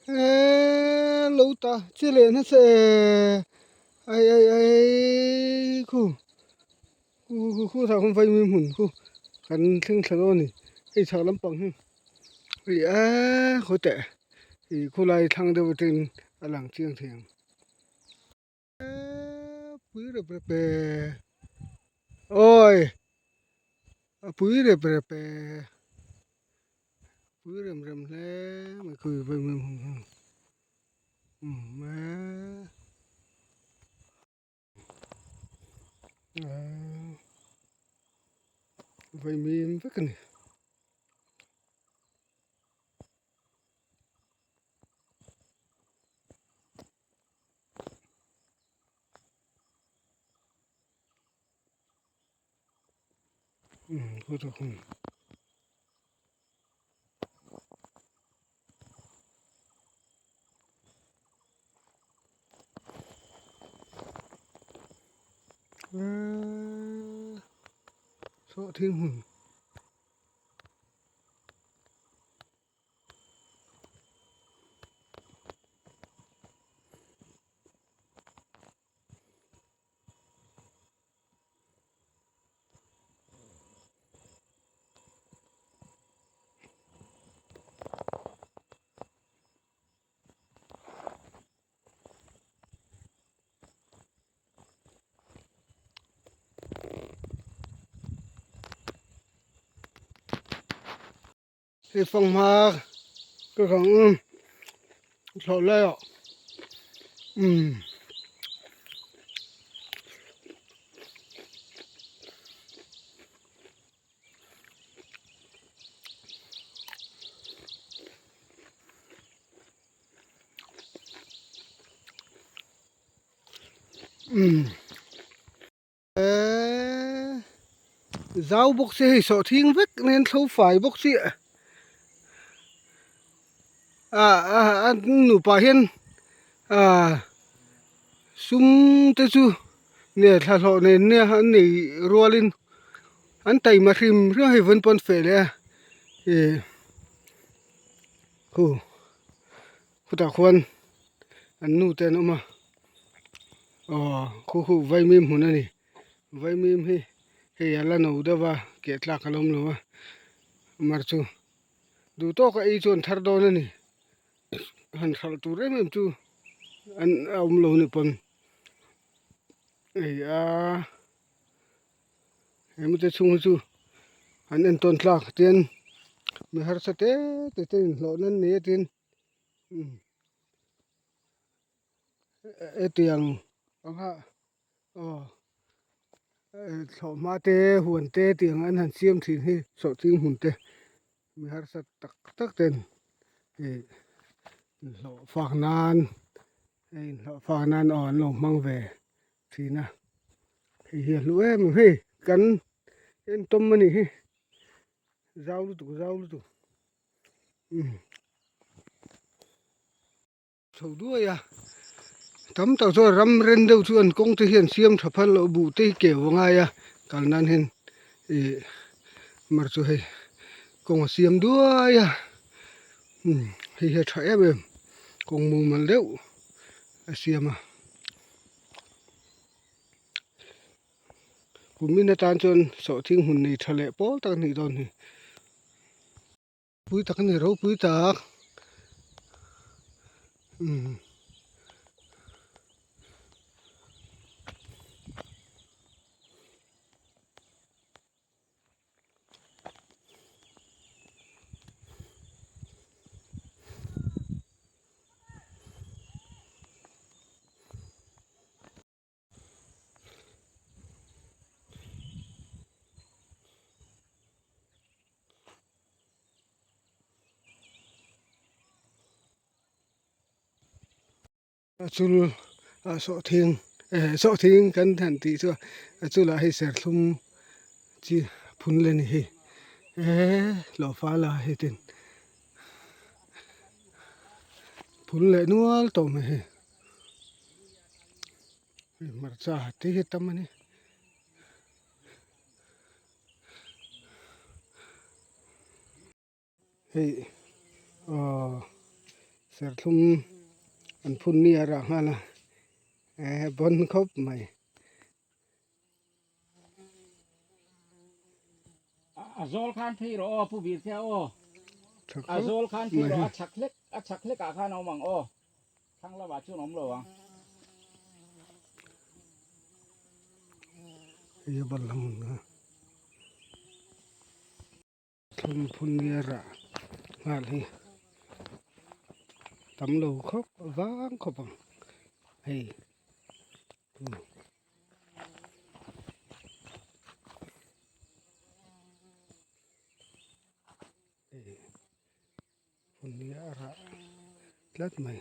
Eee lo ta che leh nasa e ai ai ai khu khu khu khu tah khuan vaimim hmun khu kan thleng thla dawn a ni hei chhak lampang hi hei eee khaw teh ih khawlai thlang deuh atangin a lang chiang thei ang. Pui rep rep e awi a pui rep rep e pui rem rem hle mai khawi vawi mai hmun hi umm e vawi mim vek a ni. Sawhthing hmun. Hei fanghma ka kang thlawh lai ah umm umm. Eee zau bawk si hei sawhthing vek nen thlo fai bawk si ah ah a nupa hian ah sum te chu nge thlahlawh nen nia an nei rualin an taima hrim hrim a hei vawn pawn feh leh a ih khu khutah khuan an nu te an awm a. Aw khu khu vaimim hmun a ni vaimim hi hei a la no deuh a keh tlak a la awm lo a mar chu duh tawk a ei chuan thar dawn a ni han hralh tur em em chu an a awm lo ni pawn hei a hemi te chhung hi chu an entawn tlak tian mi harsa te te te inhlawh nan ni a tin umm. Hetiang anga aw thlawhhma te huan te tiang an han siam thin hi sawhching hmun te mi harsa tak tak ten ih inhlawh fak nan inhlawh fak nan aw an lo hmang ve thin a hei hi a hlu em em hei kan en tawm a nih hi zau lutuk zau lutuk umm. Chho duai a tam tak chuan ram ren deuh chu an kawng te hian siam tha phal loh buh te hi keu a ngai a kal nan hian ih mar chu hei kawng a siam duai a umm hei hi a tha em em kawng mumal deuh a siam a kumin atan chuan sawhthing hmun nei tha leh pawl tak a nih dawn hi. Pui tak a ni ropui tak umm. A chul ah sawhthing eh sawhthing kan han tih chu a chulah hei serthlum chi phun leh a ni hei eee hlawhfa la hei ten phun leh nual tawh mai hei. Hmarcha te hi a tam a ni. Hei aw Serthlum an phun ni a rah nghal a eh bawn khawp mai. A zawl khan phei rawh aw pu bir te aw. A zawl khan phei rawh a chhak hlek a chhak hlek ah khan a awm ang aw. Thlang lamah chuan awm lo ang. Hei a bal hmun kha. Thlum phun nge rah nghal hi tam lo khawp vang khawp ang hei. Hei phun nge a rah tlat mai.